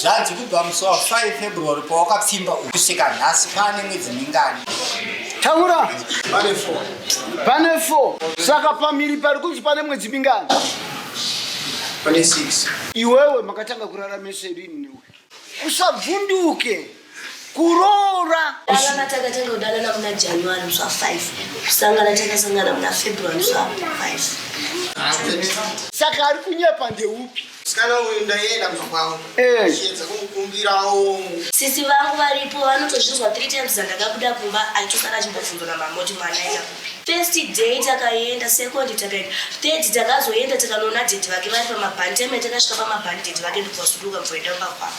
Zvanzi kubva musi wa 5 February pawakapfimba kusvika nhasi pane mwedzi mingani? Taura. Pane 4. Pane 4. Saka pamiri pari kunzi pane mwedzi mingani? Pane 6. Iwewe makatanga kurara mese rini newe? Usabvunduke. Kuroora. Danana takatanga kudanana muna January musi wa 5. Kusangana takasangana muna February musi wa 5. Saka ari kunyepa ndeupi? Musikana uyu ndaienda kumba kwavo. Eh. Chiedza kumukumbirawo. Sisi vangu varipo vanotozvinzwa 3 times dzandakabuda kumba achitosara achimbobvunzwa namama kuti mwana aenda kupi. First day takaenda, second takaenda, third takazoenda tikanoona daddy vake vari pamabhani. Time yatakasvika pamabhani daddy vake ndobva vasuduka mvoenda kumba kwavo.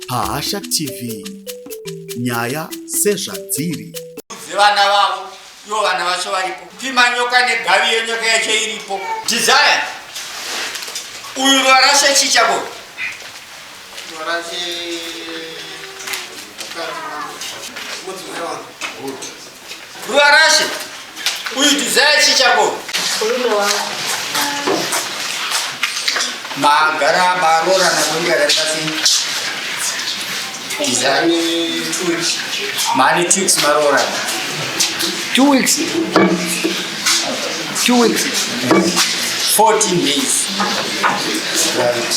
Pahasha TV, nyaya sezvadziri. Dzevana vavo ivo vana vacho varipo. Pima nyoka negavi yenyoka yacho iripo. Desire uyu ruvarashe chii chako? Ruvarashe uyu Desire chii chako? Murume wangu. Magara maroorana kwenguva yakareba sei? Desire mane 2 weeks maroorana. 2 weeks. 2 weeks. 14 days. Right.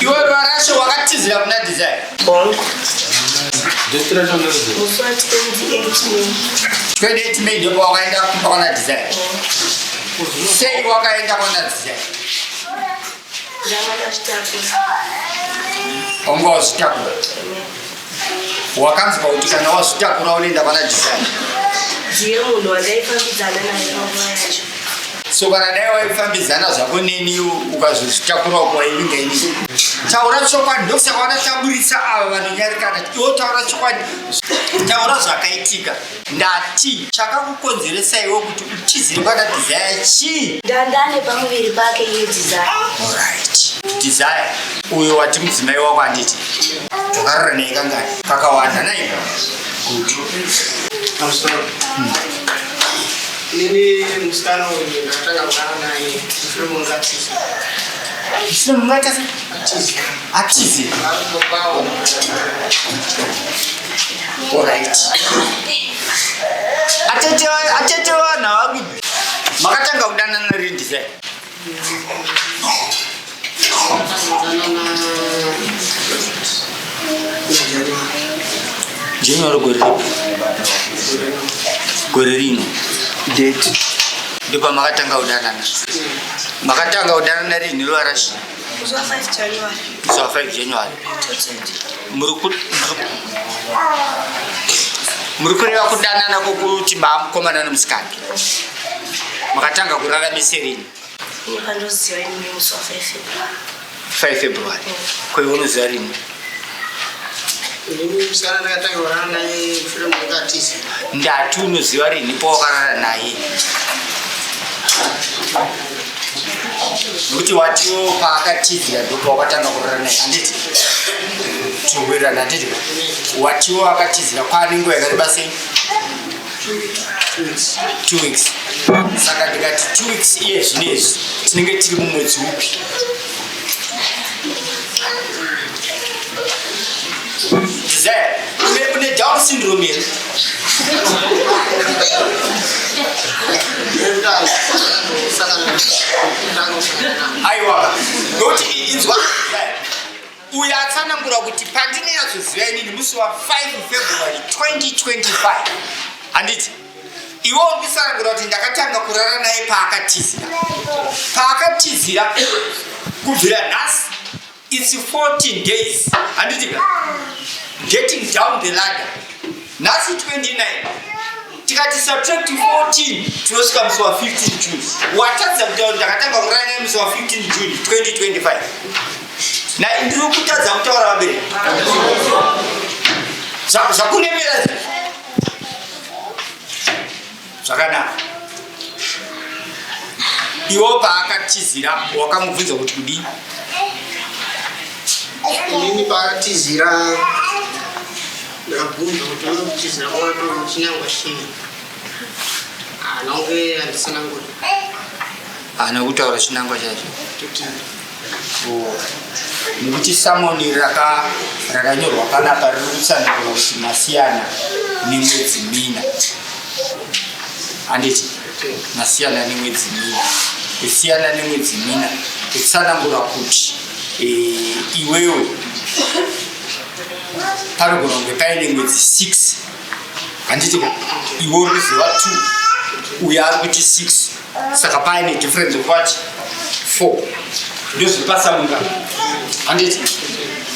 Iwe Ruvarashe wakatizira kuna Desire. Bongo. Musi wa 28 May. 28 May ndipo wakaenda kumba kwana Desire. Sei wakaenda kwana Desire? Ndanga ndazvitakura. Wanga wazvitakura. Wakanzwa kuti kana wazvitakura unoenda kwana Desire. Ndiye munhu wandaifambidzana naye panguva yacho. So kana dai waifambidzana zvako neni ukazozvitakura uko waivinga ini. Taura chokwadi ndokusaka wandataburitsa ava vanonyarikana. Iwe taura chokwadi. Taura zvakaitika. Ndati chakakukonzeresa iwe kuti utizire kwana Desire chii? Ndandane pamuviri pake iye Desire. Alright. Desire uyo wati mudzimai wako handiti wakarara naye kangani? Kakawanda nai? Good. I'm sorry. Nini musikana uyu ndakatanga kurara naye mushure mekunge atiza. Mushure mekunge atiza? Atiza. Atize. Ari kumba Alright. Atete atete vana vangu. Makatanga kudanana rini Desire? January gore ripi? Gore rino. Date. Ndipo makatanga kudanana. Makatanga kudanana rini Ruvarashe? Musi wa 5 January. Musi wa 5 January. Muri kureva kudanana kwokuti maamukomana nomusikana. Makatanga kurara mese rini? Ini pandoziva ini musi wa 5 February. 5 February. Ko iwe unoziva rini? Ini musikana ndakatanga kurara naye mushure mekunge atiza. Ndati unoziva rini pawakarara naye? Nokuti watiwo paakatizira ndopawakatanga kurara naye handiti? Tinowirirana handiti? Watiwo akatizira kwaane nguva yakareba sei? 2 weeks. Saka ndikati 2 weeks iye zvino izvi tinenge tiri mumwedzi upi? Desire, une Down syndrome here? Aiwa, nokuti inzwa uyo atsanangura kuti pandinonyatsoziva inini musi wa 5 February 2025 handiti iwe uri kutsanangura kuti ndakatanga kurara naye paakatizira paakatizira kubvira nhasi It's 14 days handiti ka getting down the ladder nhasi 29 tikati subtract 14 tinosvika musi wa 15 June watadza kutaura ndakatanga kurara naye musi wa 15 June 2025 na ndiri kutadza kutaura vabereki zvakunemera Zvakanaka. Iwo paakatizira wakamubvunza kuti kudii? paakatizira ndakabvunza kuti unokutizira kwako chinangwa chii. Haana kunge andisanangura. Haana kutaura chinangwa chacho. Kuti Nekuti samoni rakanyorwa panapa riri kutsanangura kuti masiyana nemwedzi mina. Handiti? Masiyana nemwedzi mina. Kusiyana nemwedzi mina kutsanangura kuti eh, iwewe panogona kunge paine mwedzi 6 handiti ka iwe uri kuziva 2 uyo ari kuti 6 saka paine difference of what 4 ndozviri pasamunga handiti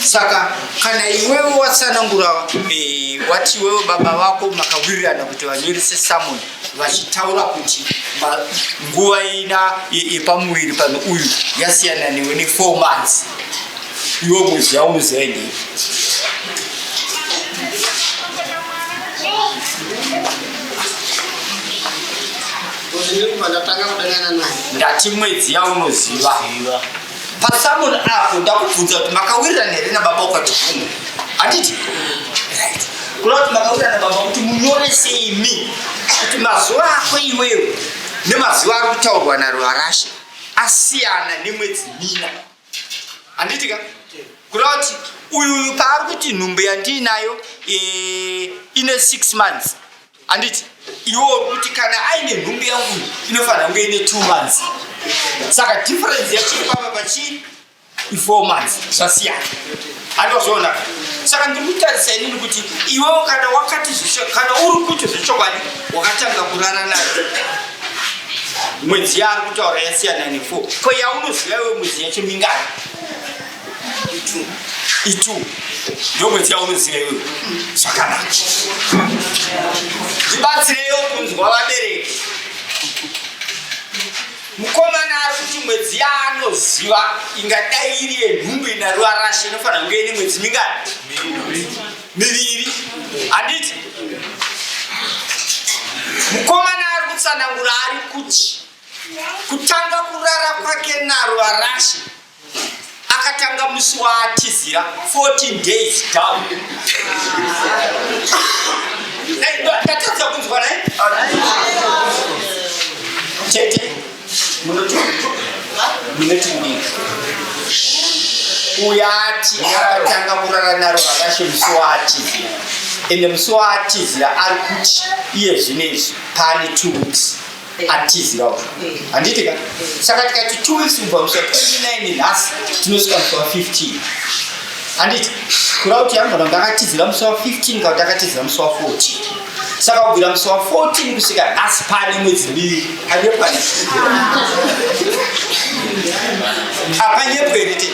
saka kana iwewe watsanangura eh, wati iwewe baba vako makawirirana kuti vanyorese samoni vachitaura kuti nguva ina yepamuviri pano uyu yasiyana newe ne 4 months iwe mwedzi yaunoziva ndei ndati mwedzi yaunoziva pasamon apo ndakubvunza kuti makawirirana here nababa ukati kuno handiti right kuda kuti makawirirana baba kuti munyorese imi kuti mazuva ako iwewe nemazuva ari kutaurwa naruvarashe asiyana nemwedzi mina handiti ka kuda kuti uyu paari kuti nhumbu yandiinayo eh, ine 6 months handiti iwo kuti kana aine nhumbu yangu inofanira kunge ine 2 months saka difference yachiri papa pachii i4 months zvasiyana handozviona saka ndiri kutarisa inini kuti iwewo kana wakati kana uri kuti zvechokwadi wakatanga kurara nayo mwedzi yaari kutaura yasiyana ne4 ko yaunoziva iwe mwedzi yacho mingani itu ndo mwedzi yaunoziva iwe zvakanaka ndibatsireyo kunzwa vabereki Mukomana ari kuti mwedzi yaanoziva ingadai iri yenhumbu ina Ruvarashe inofanira kunge ine mwedzi mingani? Miviri. Handiti? Mukomana ari kutsanangura ari kuti kutanga kurara kwake naRuvarashe akatanga musi waatizira 14 days down ndatadza kunzwa nai tete munoti munoti kudii uyati akatanga kurara naro vakashe musi waatizira ende musi waatizira ari kuti iye zvino izvi pane 2 weeks atizira uko handiti ka saka tikati 2 weeks kubva musi wa 29 nhasi tinosvika musi wa 15 handiti kureva kuti anogona kunge akatizira musi wa 15 kana kuti akatizira musi wa 14 saka kubvira musi wa 14 kusvika nhasi pane mwedzi miviri anyepwa apanyepwa here tete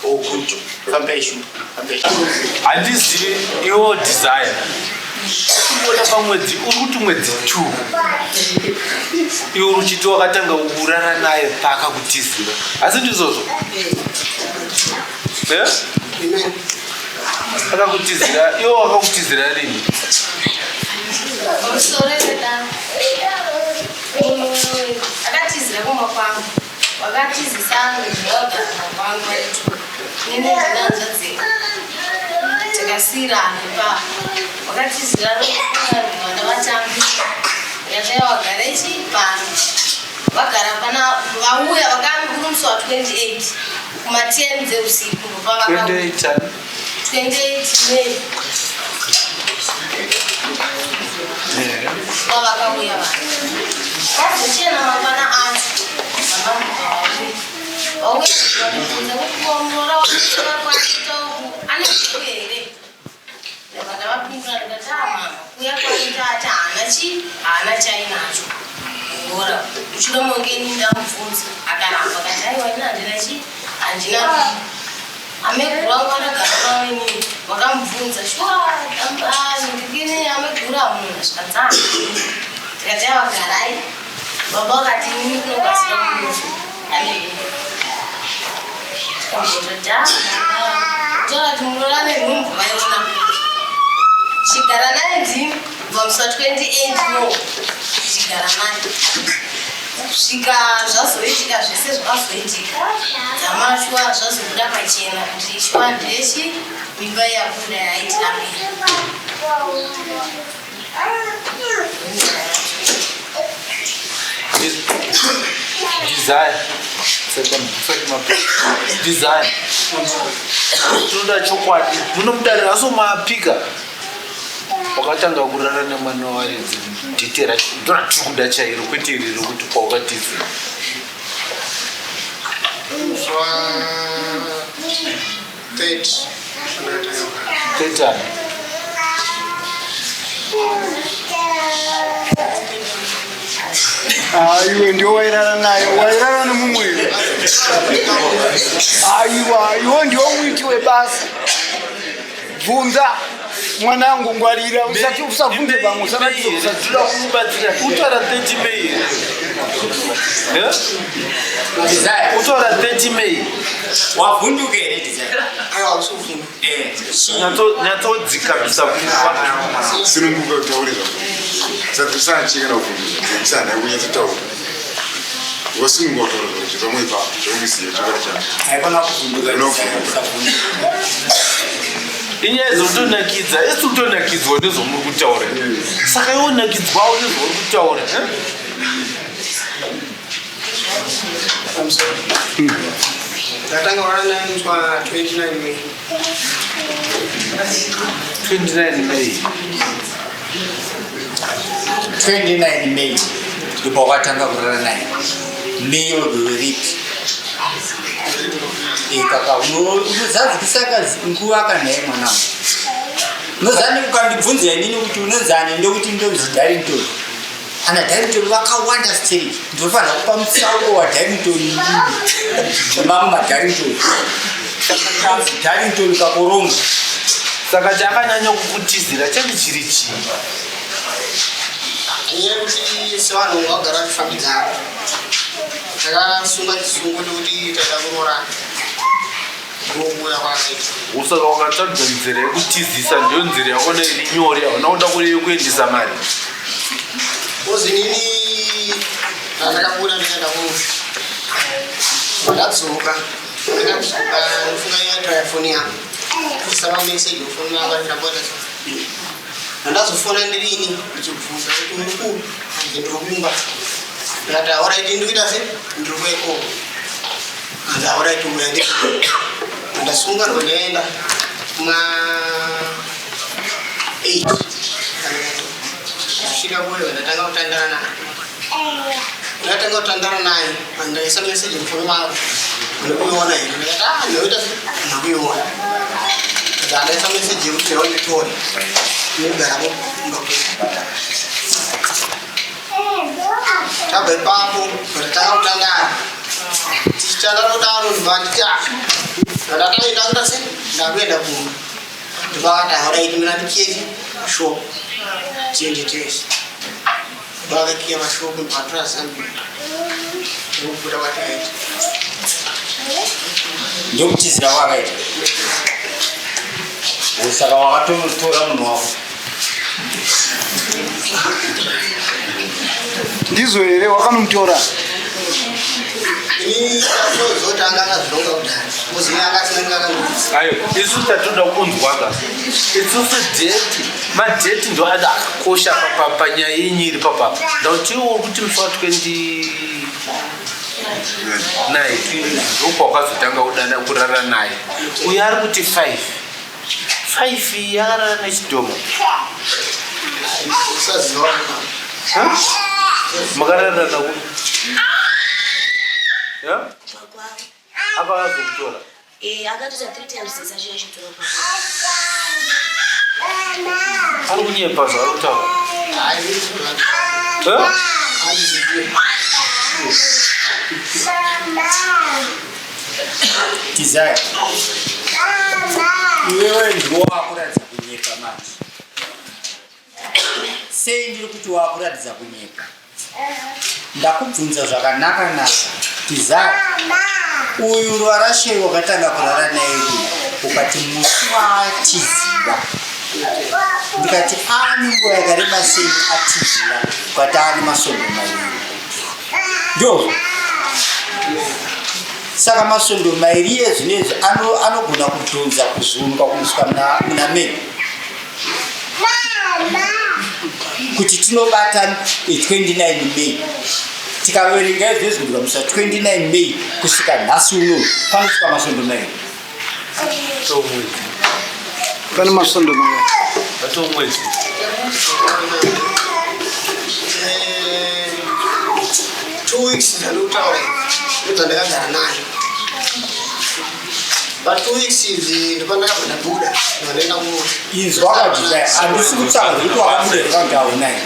Oh, good. Fambai shu. Fambai shu. Handizive iwo desire. Kuona pamwedzi uri kuti mwedzi 2. Iwe uchiti wakatanga kurara naye paakakutizira. Asi ndizvozvo? Eh? Akakutizira, iwe wakakutizira rini? Akatizira kumba kwangu. Wakatizisa brother vangu vari two ini ndine hanzvadzi takasiirana ipapo wakatizira vana vatambi yakaya wagara ichi pano vagara pana vauya vakanguri musi wa 28 kuma 10 dzeusiku ndopavaka 28 ani? 28 May vavakauya vanhu vazochena mangwana acho mama vauya vauya vandibvunza kuti komora wakuchena kwaita uku ane zviku here ndabva ndavapindura ndikati a mama kuya kwaita ati haana chi haana chainacho ngora mushure monge ini ndamubvunza akaramba akati aiwa ini handina chi handina Ameguru vangu vanogara navo inini vakamubvunza shuwa ndikini ameguru amunhu zvikanzi handini ndikati aiwa garai baba vakati inini kunokasira kunofa taura kuti muroora nenhumbu vaiona chigara naye ndini kubva musi wa 28 no chigara naye. Kusvika zvazoitika zvese zvakazoitika dzamara shuwa zvazobuda pachena kuti shuwa ndechi mimba yabuda yaitirambira. Desire. Desire. Tinoda chokwadi. Munomudarira asi mapika. Wakatanga kurara nemwana waridzi dite racho ndoratiri kuda chairo kwete iri rekuti kwawakatizira. Musi wa 30 Tetani. Aiwe ndiwo wairara naye, wairara nemumwe. Aiwa, iwe ndiwo muiti webasa. Bvunza mwanangu, ngwarira usati usabvunze vamwe usaratidza kusaziva. Kumubatsira utora 30 May here? Eh? Desire. Utora 30 May. Wavhunduka here Desire? Aiwa usuvhunduka. Eh. Nyatsodzikamisa pfungwa. Sununguka utaure zvako. Usadzosana chii kana kuvhunduka. Dzikisana kunyatsotaura. Wasununguka kutaura zvako zviri pamwe ipapo zvaukuziva chokwadi chako. Haikona kuvhunduka. Unovhunduka. Inyaya dzotonakidza, isi kutonakidzwa nezvamuri kutaura. Saka iwe unakidzwawo nezvauri kutaura. Eh? Ndatanga kurara naye musi wa 29 May. 29 May. 29 May ndipo wakatanga kurara naye. May wegore ripi? Kaka unozadzikisa nguva kanhai mwanangu. Unozani ukandibvunza inini kuti unonzani ndokuti ndonzi Darrington. Ana Darrington vakawanda stereki. Ndinofanira kupa mutsauko waDarrington nemamwe maDarrington. Saka Darrington kakoronga. Saka chakanyanya kukutizira change chiri chii? Inyaya yekuti sevanhu vagara vachifambidzana takasunga chisungo chekuti taida kuroorana ndokuuya kwaakaita. Saka wakatsvaga nzira yekutizisa ndiyo nzira yaona iri nyore hauna kuda kuri yekuendesa mari. Kozi inini ndakabuda ndikaenda kumusha ndadzoka ndakadzoka ndofunga yatraya foni yangu kusava meseji mufoni yangu andikabata Ndazofona ndirini ndichibvunza kuti muri kupi hanzi ndiri kumba ndikati aoraiti ndikuita se ndiri kueko hanzi aoraiti uya ndi ndasunga ndonyaenda kuma 8 kusvika kuyo ndatanga kutandara naye ndatanga kutandara naye andaisa meseji mufoni mangu ndikuiona here ndikati ah ndinoita se ndikuiona Ndaisa message yekuti yaunditore nogara kumba kwedu. Tabva ipapo tatanga kutandara. Tichitandara kudaro ndibva nditi ah ndataenda kuita sei ndakuenda kumba. Ndibva akati alright mina ndikiye shop tiende tese. Ndibva akakiya mashop ndibva atora zambia ndokubuda kwataita. Ndokutizira kwakaita. Saka wakatotora munhu wako. Ndizvo here wakanomutora? Ayo, isu tatoda kunzwa ka. Isusu date, madate ndo ada akakosha panyaya yenyu iri papa. Ndakuti iwe uri kuti musi wa 29 ndokwakazotanga kudana kurara naye. Uyo ari kuti 5. 5 iyi yakarara nechidhoma. Makarara naku. Yeah? Apa akazokutora. Eh, akatoita 3 times dzese achitora. Ari kunyepa zvaari kutaura. Desire. Iwewe ndiwo wakuratidza kunyepa manje. Sei ndiri kuti wakuratidza kunyepa? Ndakubvunza zvakanaka naka. Desire. Uyu Ruvarashe wakatanga kurara naye ukati musi waatiziva. Ndikati aane nguva yakareba sei atiziva ukati aane masvondo maviri. Ndozvo. Saka masvondo mairi ezvinezvi anogona kudhonza kuzunga kusvika muna May. Kuti tinobata 29 May. Tikaverenga izvezvi kubva musi wa 29 May kusvika nhasi uno panosvika masvondo mairi. Pane masvondo mangani? Atoo mwedzi. 2 weeks dzandikutaura ndodzandakagara naye. Pa 2 weeks idzi ndopandakabva ndabuda, ndandaenda ku Inzwa kadhisa, handisi kutsvaka zvekuti wakabuda zvakakuti haunai.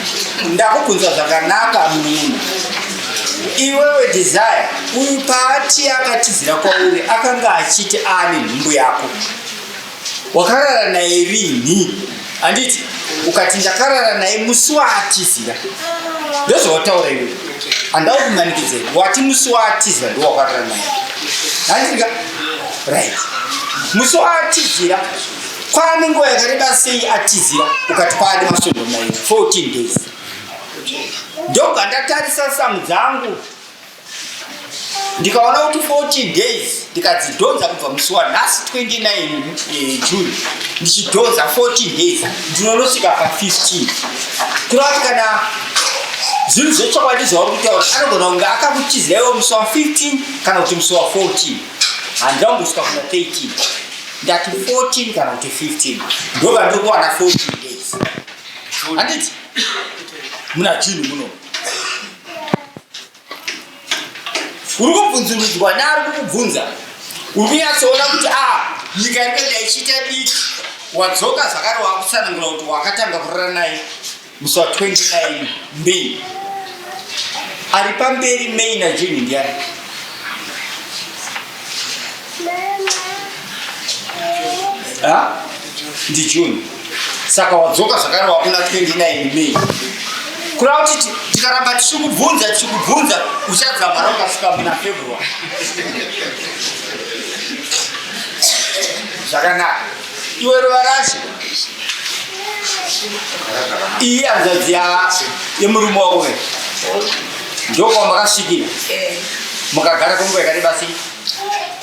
Ndakubvunza zvakanaka, munun'una. Iwewe Desire, uyu paati akatizira kwauri akanga achiti aane nhumbu yako. Wakarara naye rinhi? Handiti ukati ndakarara naye musi waatizira. Ndozvawataura iwe. Handau kumanikidzei. Wati musi waatizira ndiwo wakarara naye. Handiti ka? Right. Musi waatizira kwaane nguva yakareba sei atizira? Ukati kwaane masvondo mairi, 14 days. Ndobva ndatarisa samu dzangu ndikaona kuti 14 days ndikadzidhonza kubva musi wanhasi 29 June, ndichidhonza 14 days ndinonosvika pa15. Kureva kuti kana zvinhu zvechokwadi zvauri kutaura, anogona kunge akakutizira iwe musi wa15 kana kuti musi wa14. Handina kumbosvika kuna 13. Ndati 14 kana kuti 15, ndobva ndiri kuwana 14 days, handiti? Muna June muno uri kubvunzurudzwa neari kukubvunza, uri kunyatsoona kuti a nyika iri kuenda ichiita diki. Wadzoka zvakare, wakutsanangura kuti wakatanga kurara naye musi wa29 May. Ari pamberi May naJune ndiani? Ha? NdiJune. Saka wadzoka zvakare wakuna 29 May. Kureva kuti tikaramba tichikubvunza tichikubvunza, uchadzamara ukasvika muna February. Zvakanaka. Iwe ruva rashe, iyi hanzvadzi yemurume wako ke, ndokwamakasvikira mukagara kwenguva yakareba sei?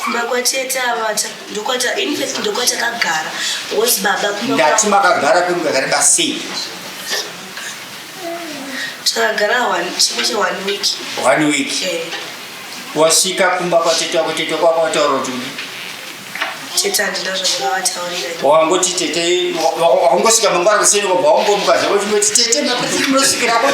Kumba kwatete ava ndokwata, in fact ndokwatakagara because baba kumba Ndati makagara kwenguva yakareba sei? Takagara one chimwe che one week. One week. Eh. Wasvika kumba kwatete wako, tete kwako wataura kuti kudii? Tete handina zvandakavataurira. Wangoti tete, wakangosvika mangwana kuseni, wabva wangomuka zvako chingoti tete mapati munosvikirako?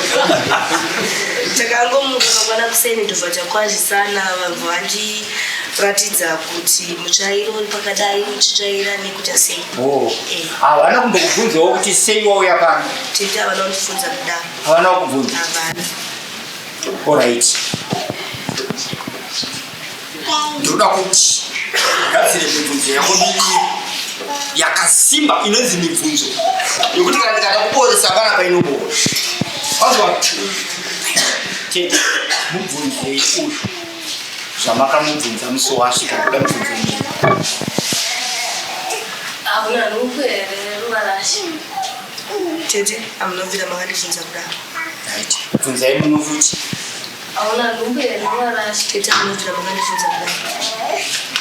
Takangomuka mangwana kuseni, ndobva takwazisana, vabva vandiratidza kuti mutsvairo uri pakadai, uchitsvaira nekuita sei. Oh. Eh. Havana kumbokubvunzawo kuti sei wauya pano? Tete havana kundibvunza kudaro. Havana kukubvunza? Havana. Alright, ndinoda kuti gadzire mibvunzo yako miviri yakasimba, inonzi mibvunzo yekuti kana ndikada kuboresa panapa inobora. Wazwa tete, mubvunzei uyu zvamakamubvunza musi wasvika. Kuda mibvunzo miviri. Hauna nhumbu here, ruva rashe? Tete hamunobvira makandibvunza kudaro. Right, bvunzai muno futi. Hauna nhumbu here, ruva rashe? Tete hamunobvira makandibvunza kudaro.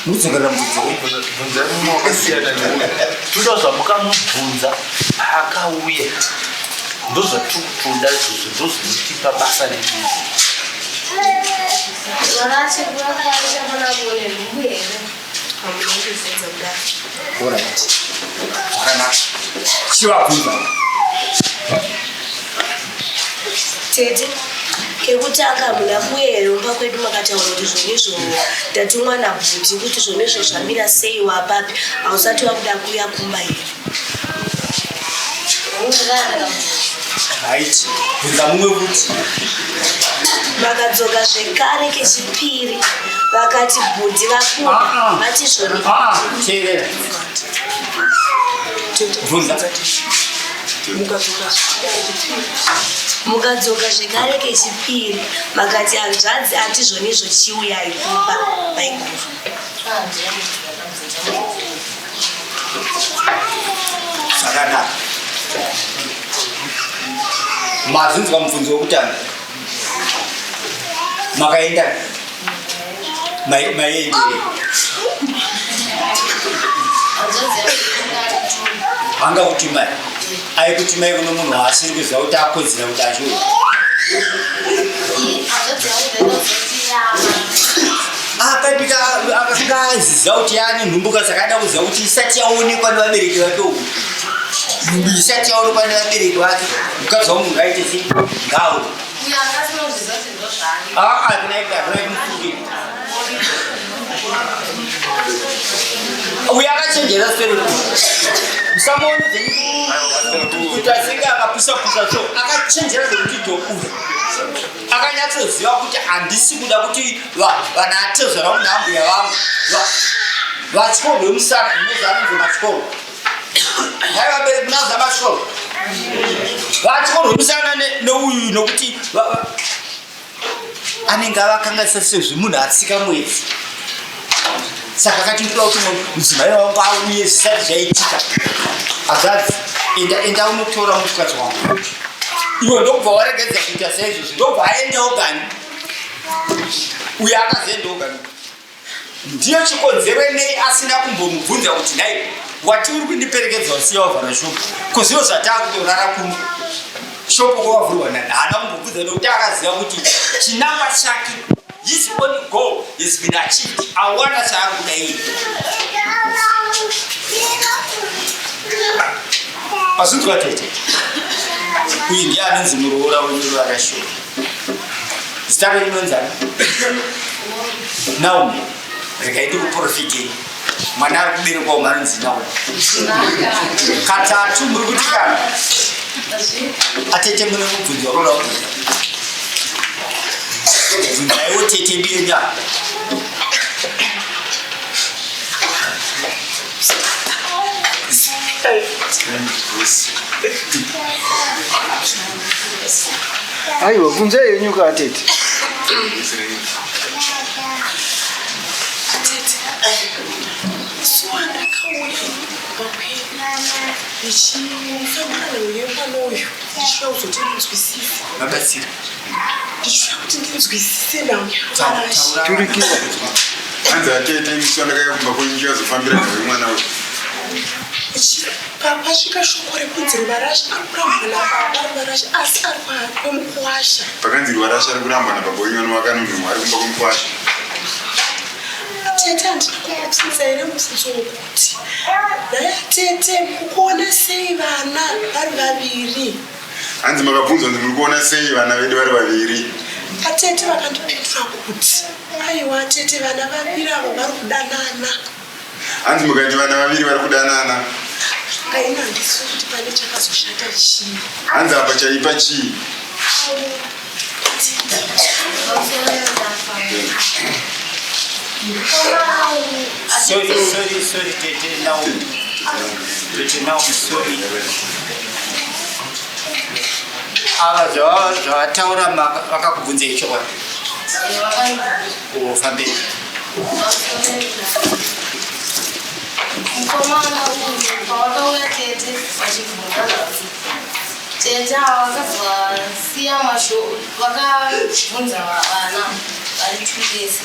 Mudzokerera mubvunzo wei? Bvunzai mumwe wakasiyana neuyu. Toda zvamukamubvunza paakauya. Ndozvatiri kutoda izvozvo, ndozvinotipa basa redu. Ruva rashe, kuva kwaisha panapa une nhumbu here? Hamunondibvunza kudaro. Alright, zvakanaka, chivabvunza. Tete, kekutanga hamuna kuuya here mumba kwedu makataura kuti zvonizvo ndatumwa nabhuti, kuti zvonizvo zvamira sei, wapapi, hausati wakuda kuuya kumba here? Right, bvunza mumwe futi. Vakadzoka zvekare kechipiri, vakati bhudhi vakunda. Ah, ah. Vati zvoni Ah, teerera, bvunza. Mukadzoka zvekare kechipiri, makati hanzvadzi ati zvonizvo chiuyai kumba, maiguru. Zvakanaka, mazvinzwa mubvunzo wekutanga. Makaenda maienderei? Anga kutumai, aikutumai kuno munhu waasiri kuziva kuti akodzera kuti achiuya. Akaipika akaziva kuti yaane nhumbuka, saka ada kuziva kuti isati yaonekwa nevabereki vake uku, nhumbu isati yaonekwa nevabereki vake, mukadzi wangu ngaite sei? Ngawo uyo akachenjera seri, musamuone kuti asenge akapusa pusa, so akachenjera zvekuti to uyu akanyatsoziva kuti handisi kuda kuti vana atezvara vangu naambuya vangu vatyorwe musana. Zvinozi anonzi matyoro, hai vabereki, munaza matyoro, vatyorwe musana neuyu, nokuti anenge avakanganisa sezvi munhu atsika mwedzi. Saka akati ndoda kuti mudzimai wangu auye zvisati zvaitika. Azadzi, enda, enda unotora mukadzi wangu iwe. Ndobva waregedza kuita saizvozvo, ndobva aenda ogani. Uyo akazoenda ogani, ndiyo chikonzero nei asina kumbomubvunza kuti, "Nhai, wati uri kundiperekedza, usiya wavhara shopu, kuzivo zvataakutorara kuno, shopu kwawavhurwa nani?" Haana kumbobvunza nokuti akaziva kuti chinangwa chake, his own goal has been achieved, awana chaari kuda iye. Pazvinzwa tete, uyu ndiye anonzi muroora wenyu vakashora. Zita renyu inonzani? Naomi. Regai ndikuprofitei, mwana ari kuberekwa umu anonzi Naomi. Katatu muri kuti kana atete, mune mubvunzo wakuda kubvunza? Bvunzaiwo tete mbenya. Aiwa, bvunzai henyu ka atete. Tete, zuva ndakauya kumba kwenyu ndichifambira nauye mwana uyu, ndichida kuzoti ndinzwisise. Vabatsira. Ndichida kuti ndinzwisise nhau yavarashe. Turikira. Hanzi atete, musi wandakauya kumba kwenyu ndichazofambira nhau yemwana uyu. Pasvika shoko rekunzi Ruvarashe ari kurambwa nababa, Ruvarashe asi ari kwemukwasha. Pakanzi Ruvarashe ari kurambwa nababa wenyu vanovakanonhuhwa, ari kumba kwemukwasha. Tete, handina kumubvunza here mubvunzo wokuti, "Nhai tete, mukuona sei vana vari vaviri?" Hanzi makabvunzwa nzi muri kuona sei vana vedu vari vaviri? Atete vakandipindura kuti, "Aiwa tete, vana vaviri avo vari kudanana." Hanzi mukati vana vaviri vari kudanana. Kaina handisi kuti pane chakazoshata chii. Hanzi apa chaipa chii? Sorry, sorry, sorry, tete Naomi. Tete Naomi, sorry. Ava zvavataura vakakubvunza ichokwadi. Ufambei. Mukomana uyu pawakauya tete vachibvunza zvavo, tete ava vakazvasiya masho, vakabvunza vana vari 2 years,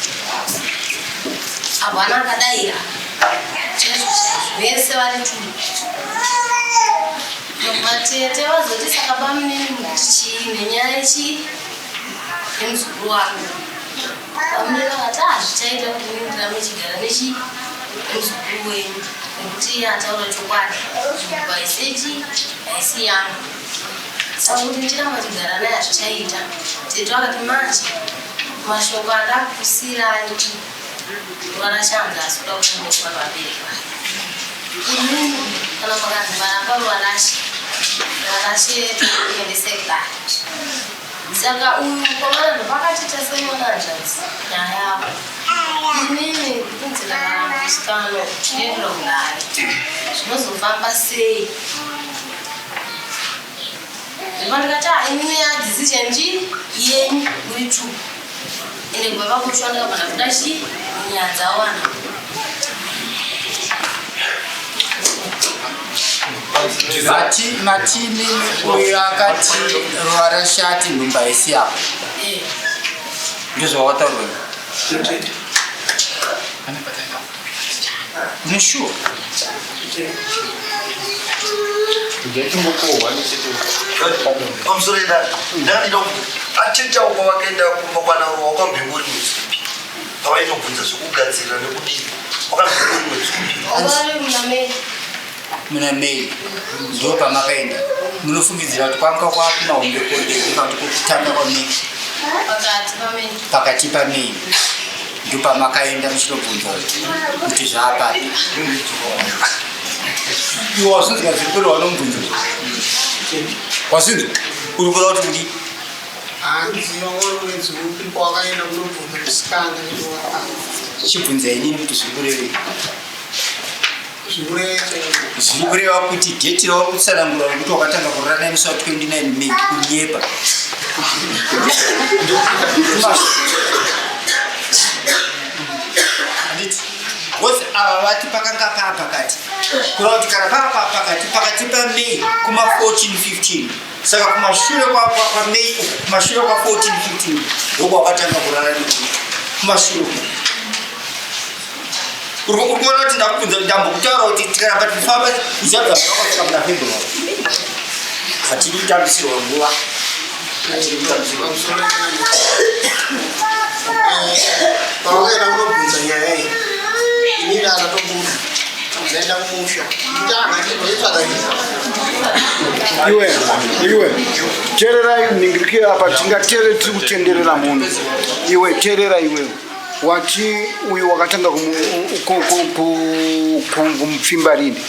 hapana akadaira chaizvo chaizvo, vese vari two. Vatete vazoti, "Saka bamunini mukuti chii nenyaya ichi nemuzukuru wangu?" Bamunini vakati, "Hazvichaita kuti inini ndirambe chigara nechi nemuzukuru wenyu, nekuti iye ataura chokwadi, haisechi haisi yangu, saka kuti ndichiramba chigara naye hazvichaita." Tete vakati, "Manje mashoko andakusirai, Ruvarashe hanzi asi kuda kuonekwa vabereki vake. Inini kana makanzi maramba Ruvarashe, Ruvarashe tokuendesai kudare." Saka uyu mukomana ndopakatita semwana hanzvadzi nyaya yavo, "Inini kunzi ndakaramba musikano, tinoendera kudare, zvinozofamba sei?" Ndikati, "Ah, inini yadecision chi yenyu muri two." Ende kubva pakushwa ndakabva ndabuda chi nyaya dzawana. Mati matini uyo akati Ruvarashe ati nhumba isi yako. Eh. Ndozvawataurwa. Une sure? Pamusoro idai ndakadida kuti achechawo kwavakaenda kumba kwanaruwa wakambenge uri mwedzi upi pavainobvunza zvekugadzirira nekudii wakambenge uri mwedzi upi Muna May ndo pamakaenda munofungidzira kuti kwanga kwakumahombekombe kana kuti kwekutanga kwaMay pakati paMay ndo pamakaenda muchinobvunza kuti zvaapapi iwe wasinzwa zviri kuri wanomubvunza wasinzwa uri kuda kuti kudii chibvunza inini kuti zviri kurevei Zviri kureva kuti dheti rauri kutsanangura rekuti wakatanga kurara naye musi wa 29 May kunyepa. Handiti? Because ava vati pakanga paa pakati. Kureva kuti kana paa paa pakati, pakati paMay kuma 14 15. Saka kumashure kwaMay uku, kumashure kwa 14 15 ndokwawakatanga kurara nemunhu. Kumashure uku. Uri kuona kuti ndakubvunza ndambokutaura kuti tikaramba tichifamba uchabva wakasvika muna February. Hatidi kutambisirwa nguva. Hatidi kutambisirwa. Pawakaenda kunobvunza nyaya iyi, ini ndakatobuda ndaenda kumusha iwe iwe tererai ningirike apa tingatere tiri kutenderera muno iwe terera iwewe Wati uyu wakatanga kumupfimba rini?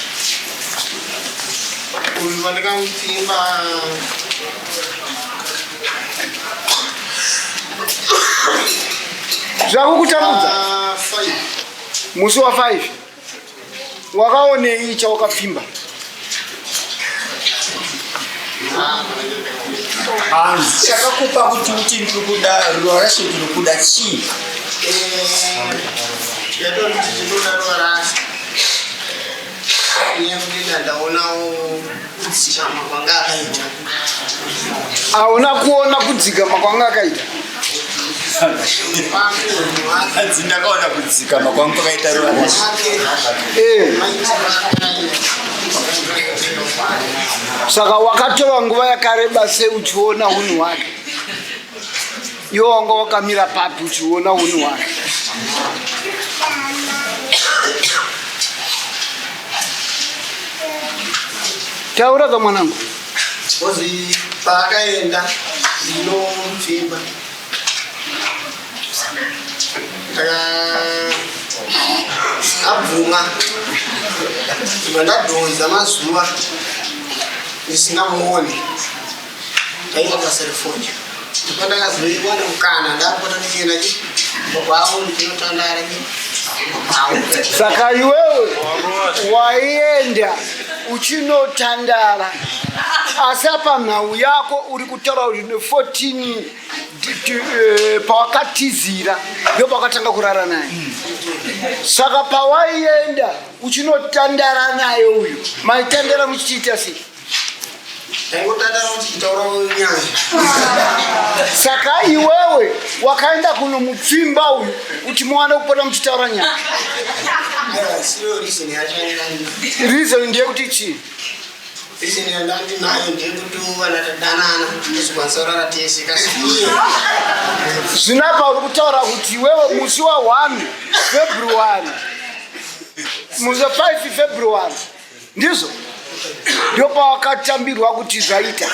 Uyu wandakamupfimba zvakukutambudza musi wa 5 wakaonei chawakapfimba Hanzi chakakupa kuti uti ndiri kuda ruva rashe ndiri kuda chii? Yatoti ndinoda ruva rashe. Nekuti ndaonawo kudzikama kwanga akaita. Hauna kuona kudzikama kwanga akaita? Hanzi ndakaona kudzikama kwangu kwakaita ruva rashe. Eh. Saka wakatora nguva yakareba sei uchiona unhu hwake? Iwe wanga wakamira papi uchiona unhu hwake? Taura ka mwanangu. Kozi paakaenda ndinomupfimba abvuma ndibva ndadhonza mazuva ndisingamuoni ndaita basa refodya ndipo ndakazoiwana mukana ndapota ndichienda kwavo ndichinotandara saka iwewe waienda uchinotandara asi apa nhau yako uri kutaura kuti ne 14 eh, pawakatizira ndo pawakatanga kurara naye saka pawaienda uchinotandara naye uyu maitandara muchichiita sei saka iwewe wakaenda kunomupfimba uyu kuti muwane kupota muchitaura nyaya reason ndeyekuti chii Reason yandandinayo ndeyekuti vana tadanana tozokwanisa kurara tese kasi iye zvinapa uri kutaura kuti iwewe musi wa 1 february musi wa 5 february ndizvo ndipo pawakatambirwa kuti zvaita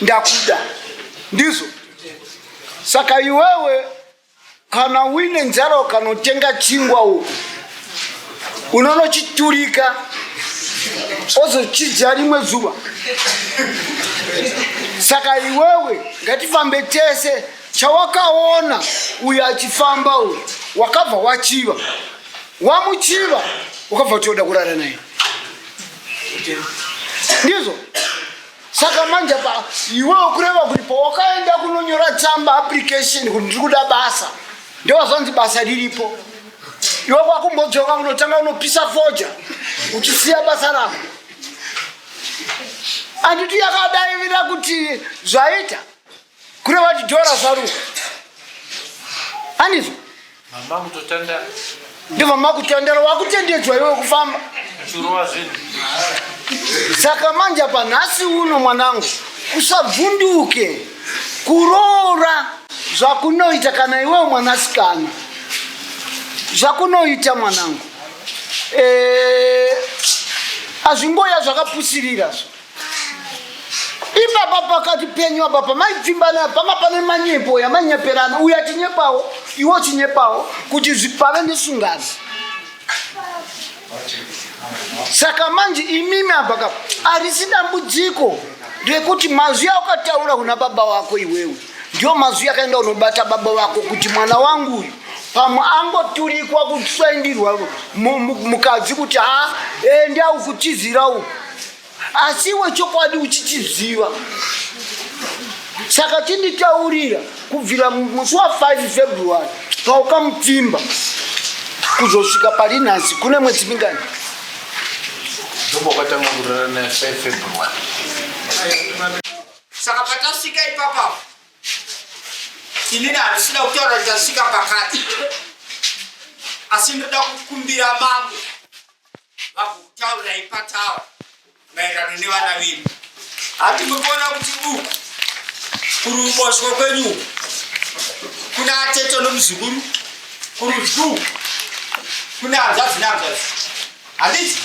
ndakuda ndizvo saka iwewe Kana uine nzara ukanotenga chingwa uko unonochiturika ozochidya rimwe zuva. Saka iwewe ngatifambe tese, chawakaona uyu achifamba uyu wakabva wachiva, wamuchiva wakabva utoda kurara naye, ndizvo. Saka manje pa iwewe kureva kuti pawakaenda kunonyora tsamba application kuti ndiri kuda basa ndewazvanzi basa riripo iwe kwakumbodzoka kunotanga unopisa foja uchisiya basa rako anditi yakadaivira kuti zvaita kureva kuti dhora zvaruka. Andizvo? Mama kutotandara. Ndibva makutandara wakutendedzwa iwe kufamba. Churova zvinhu. Saka manje apa nhasi uno mwanangu usabvunduke kuroora zvakunoita kana iwewe mwanasikana zvakunoita mwanangu eh, hazvingoya zvakapusirira zvo ipapa pakati penyu apa pamaipfimbana panga pane manyepo yamanyeperana uyo achinyepawo iwe uchinyepawo kuti zvipave nesungano saka manje imimi apa ka harisi dambudziko rekuti mazwi aukataura kuna baba wako iwewe ndiyo mazwi akaenda unobata baba vako kuti mwana wangu uyu pamwe angoturikwa kutsvaindirwa mukadzi kuti ha enda ukutizira uku asi iwe chokwadi uchichiziva saka chinditaurira kubvira musi wa 5 february paukamupfimba kuzosvika pari nhasi kune mwedzi mingani ndopaukatanga kurara naye 5 february saka patasvika ipapa inini handisida kutaura kuti tasvika pakati asi ndoda kukumbira mambo vagokutaurirai patawa maererano nevana vedu hati muri kuona kuti uku kuruboshwe kwenyu uku kuna atete nomuzukuru kurudyi uku kuna hanzvadzi nehanzvadzi handiti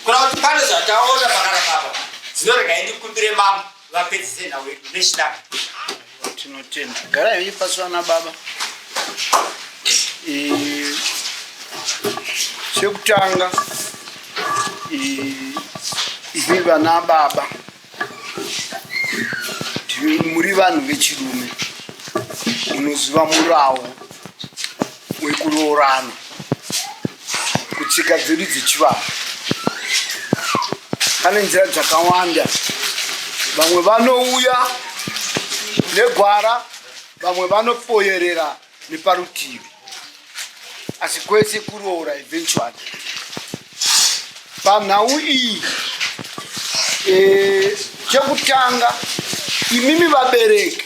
kuna kuti pane zvataona pakanaka apa dzinoregai ndikumbire mambo vapedzise nhau yedu nechinaka tinotenda garai henyu pasi vana baba eh, chekutanga eh, imi vana baba muri vanhu vechirume munoziva murawo wekuroorana kutsika dzedu dzechivanhu pane nzira dzakawanda vamwe vanouya negwara vamwe vanopoyerera neparutivi asi kwese kuroora eventually panhau iyi e, chekutanga imimi vabereki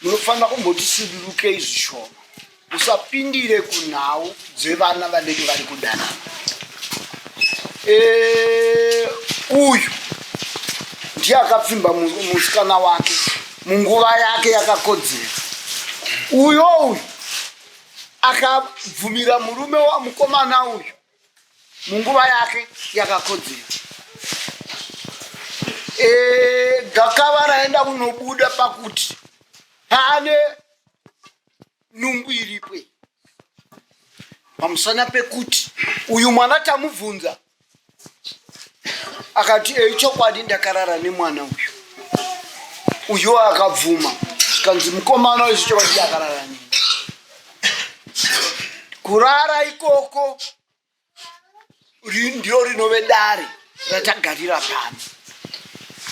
munofanira kumboti sudurukei zvishoma Usapindire kunhau dzevana vanenge vari kudanana. E, uyu ndiye akapfimba musikana wake munguva yake yakakodzera. Uyo uyu akabvumira murume wa mukomana uyu munguva yake yakakodzera. E, gakava raenda kunobuda pakuti paane Nungu iripo iyi pamusana pekuti uyu mwana tamubvunza akati ei chokwadi ndakarara nemwana uyu uyu akabvuma zvikanzi mukomana uyu zvichokwadi akarara neni kurara ikoko ndiro rinove dare ratagarira pano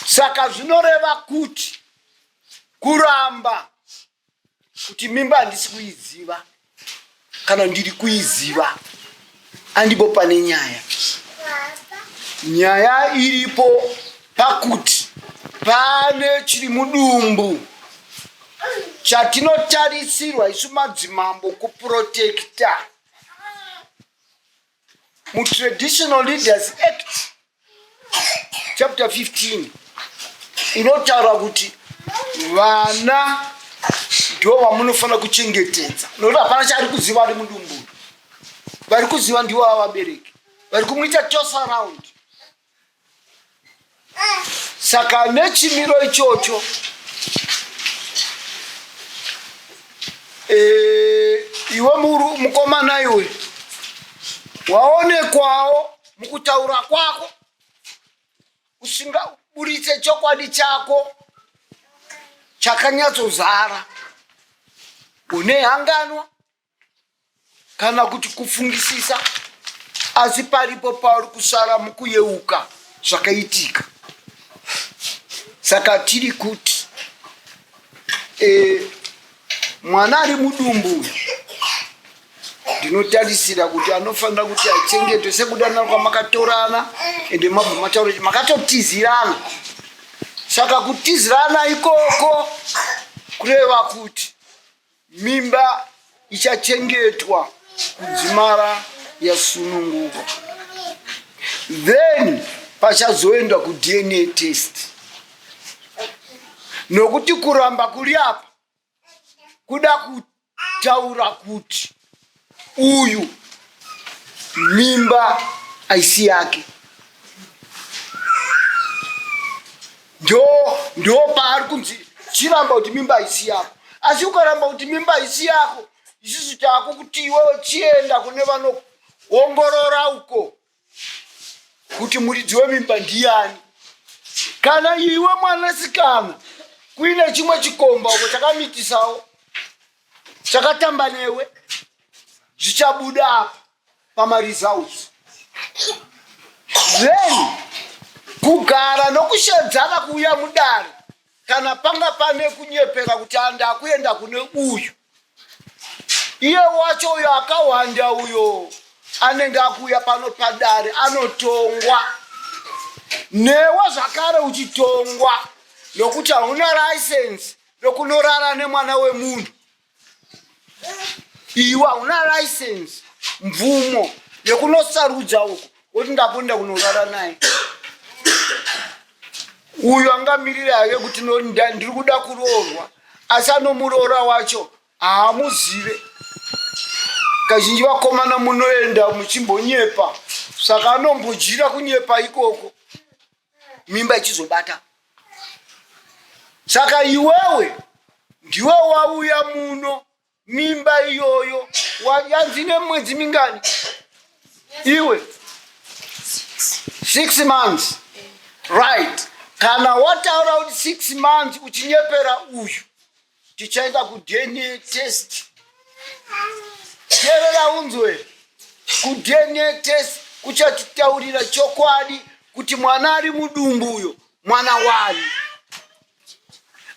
saka zvinoreva kuti kuramba kuti mimba handisi kuiziva kana ndiri kuiziva andipo pane nyaya nyaya iripo pakuti pane chiri mudumbu chatinotarisirwa isu madzimambo kuprotekta mutraditional leaders act chapter 15 inotaura kuti vana ndo vamunofanira kuchengetedza nokuti hapana chaari kuziva ari mudumbu vari kuziva ndiwo avabereki vari kumuita toss around saka nechimiro ichocho e, iwe mukomana iwe waonekwawo mukutaura kwako usingaburitse chokwadi chako chakanyatsozara une hanganwa kana kuti kufungisisa asi paripo pauri kusara mukuyeuka zvakaitika saka tiri kuti e, mwana ari mudumbu ndinotarisira kuti anofanira kuti achengetwe sekudanana kwamakatorana ende mabva mataura kuti makatotizirana saka kutizirana ikoko kureva kuti mimba ichachengetwa kudzimara yasununguka then pachazoendwa kudna test nokuti kuramba kuri apa kuda kutaura kuti uyu mimba aisi yake ndo ndo paari kunzi chiramba kuti mimba haisi yako asi ukaramba kuti mimba haisi yako isusu taakukuti iwewe chienda kune vanoongorora uko kuti muridzi wemimba ndiyani kana iwe mwanasikana kuine chimwe chikomba uko chakamitisawo chakatamba newe zvichabuda apa pamaresults then kugara nokushedzana kuuya mudare kana panga pane kunyepera kuti andakuenda kune uyu iye wacho uyo akawanda uyo anenge akuuya pano padare anotongwa newe zvakare uchitongwa nokuti hauna license nokunorara nemwana wemunhu iwe hauna license mvumo yekunosarudza uko woti ndakuenda kunorara naye uyo angamirira hake kuti ndiri kuda kuroorwa asi anomuroora wacho haamuzive kazhinji vakomana munoenda muchimbonyepa saka anombodyira kunyepa ikoko mimba ichizobata saka iwewe ndiwe wauya muno mimba iyoyo yanzi nemwedzi mingani iwe six months right kana wataura kuti six months uchinyepera uyu tichaenda kudna test teerera unzwe kudna test kuchatitaurira chokwadi kuti mwana ari mudumbu uyo mwana wani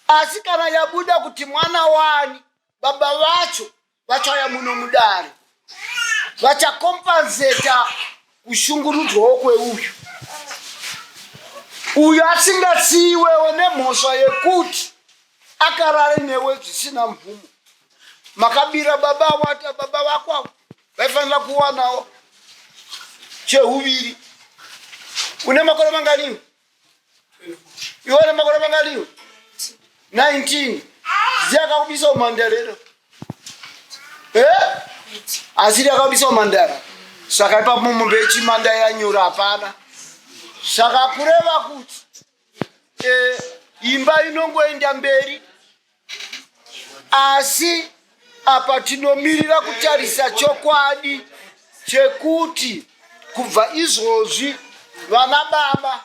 asi kana yabuda kuti mwana wani baba vacho vachauya muno mudare vachakompanseta kushungurudzwawo kweuyu uyu asingasiiwewo nemhosva yekuti akarare newe zvisina mvumo makabira baba wata baba vako avo vaifanira kuwanawo chehuviri une makore manganiwo iwe une makore manganiwo 19 ziya akakubisa umhandara eh? asiri akabisa umhandara saka ipapo mombe yechimanda yanyura hapana saka kureva kuti eh, imba inongoenda mberi asi apa tinomirira kutarisa chokwadi chekuti kubva izvozvi vana baba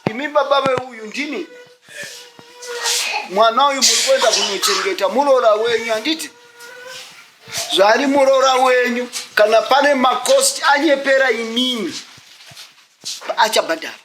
imi baba veuyu ndimi mwana uyu muri kuenda kunochengeta muroora wenyu handiti zvaari muroora wenyu kana pane makosti anyepera imimi achabhadhara.